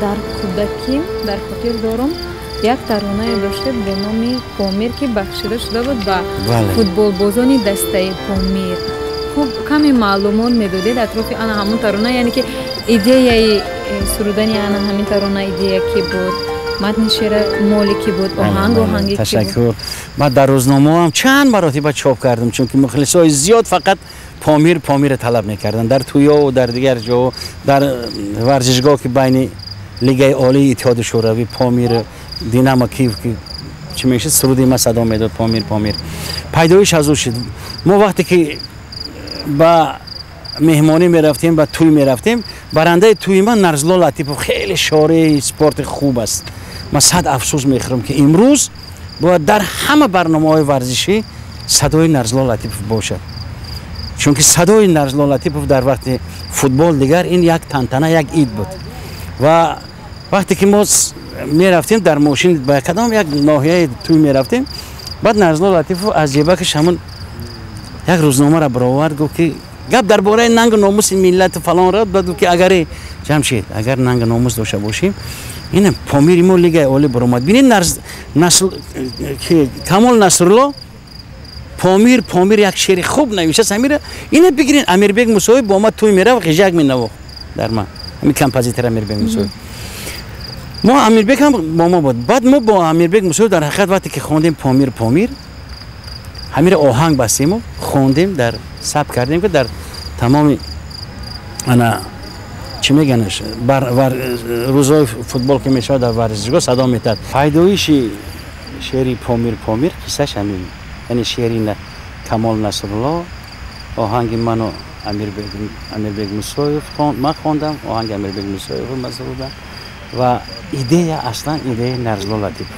Дар кӯдаким дар хотир дорам, як таронае доштед бо номи Помир, ки бахшида шуда буд ба футболбозони дастаи Помир. Хуб, каме маълумот медодед атрофи ана ҳамун тарона, яъне ки идеяи сурудани ана ҳамин тарона, идея ки буд, матни шеъра моли ки буд, оҳанг оҳанги ки буд? Ташаккур. Ман дар рӯзномаам чанд маротиба чоп кардам, чунки мухлисои зиёд фақат Помир Помирро талаб мекарданд дар тӯёву дар дигар ҷо, дар варзишгоҳ, ки байни Лигаи Олии Иттиҳоди Шӯравӣ Помир Динамо Киев ки чӣ мешуд, суруди ма садо медод Помир Помир. Пайдоиш аз ӯ шуд. Мо вақте ки ба меҳмонӣ мерафтем, ба тӯй мерафтем, барандаи тӯи ман Нарзулло Латипов хеле шореҳи спорти хуб аст. Ман сад афсӯс мехӯрам, ки имрӯз бояд дар ҳама барномаҳои варзишӣ садои Нарзулло Латипов бошад, чунки садои Нарзулло Латипов дар вақти футбол дигар ин як тантана, як ид буд. Ва вақте ки мо мерафтем дар мошин ба кадом як ноҳияи тӯй мерафтем, баъд Нарзулло Латипов аз ҷебакаш ҳамун як рӯзномаро баровард, гуфт ки гап дар бораи нангу номуси миллату фалон рафт. Баъд гуфт ки агари Ҷамшед, агар нангу номус дошта бошем, ина Помири мо Лигаи Олӣ баромад. Бинед, Камол Насрулло Помир Помир як шеъри хуб навиштааст, ҳамира ина бигирен. Амирбек Мусоев бо ма тӯй мерафт, ғижак менавохт дар ман, ҳамин композитор Амирбек Мусоев. Мо Амирбек ҳам бо мо буд. Баъд мо бо Амирбек Мусоев дар ҳақиқат вақте ки хондем Помир Помир, ҳамира оҳанг бастему хондем, дар сабт кардем, ки дар тамоми ана чӣ меганаш, рӯзҳои футбол ки мешавад, дар варзишгоҳ садо метаҳад. Пайдоиши шеъри Помир Помир қиссаш ҳамин, яъне шеъри Камол Насрулло, оҳанги ману Амирбек Мусоев, ман хондам оҳанги Амирбек Мусоев ман сурудам, ва идея аслан идеяи Нарзулло Латипов.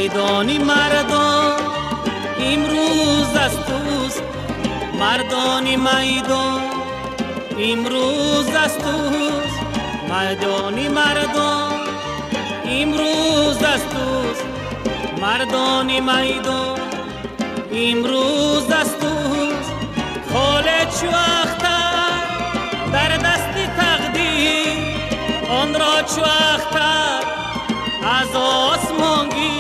майдони мардон имрӯз аз туст, мардони майдон имрӯз аз туст, майдони мардон имрӯз аз туст, мардони майдон имрӯз аз туст. Холе чу ахтар дар дасти тақдир, онро чу ахтар аз осмон гир.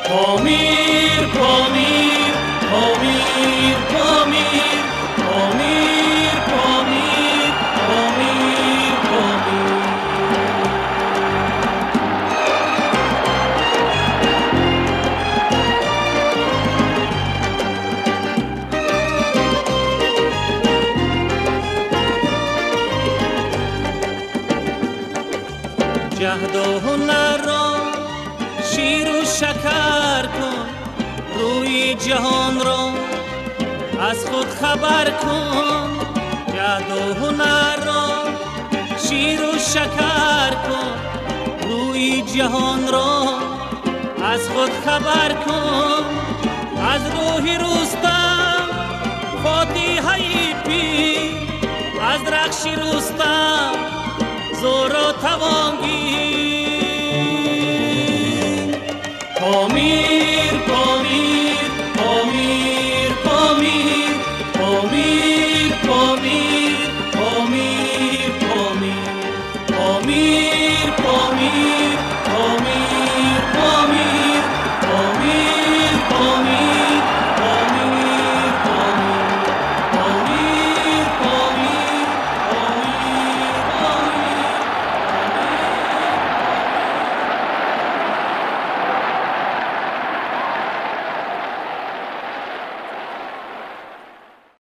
Помир, Помир, Помир, Помир, Помир, Помир, Помир, Помир. Ҷаҳду ҳунарро ширу шакар кун, рӯи ҷаҳонро аз худ хабар кун. Ҷаҳду ҳунарро ширу шакар кун, рӯи ҷаҳонро аз худ хабар кун. Аз рӯҳи Рустам фотиҳаи пир, аз рахши Рустам зору тавон гир. Помир, Помир, Помир, Помир, Помир.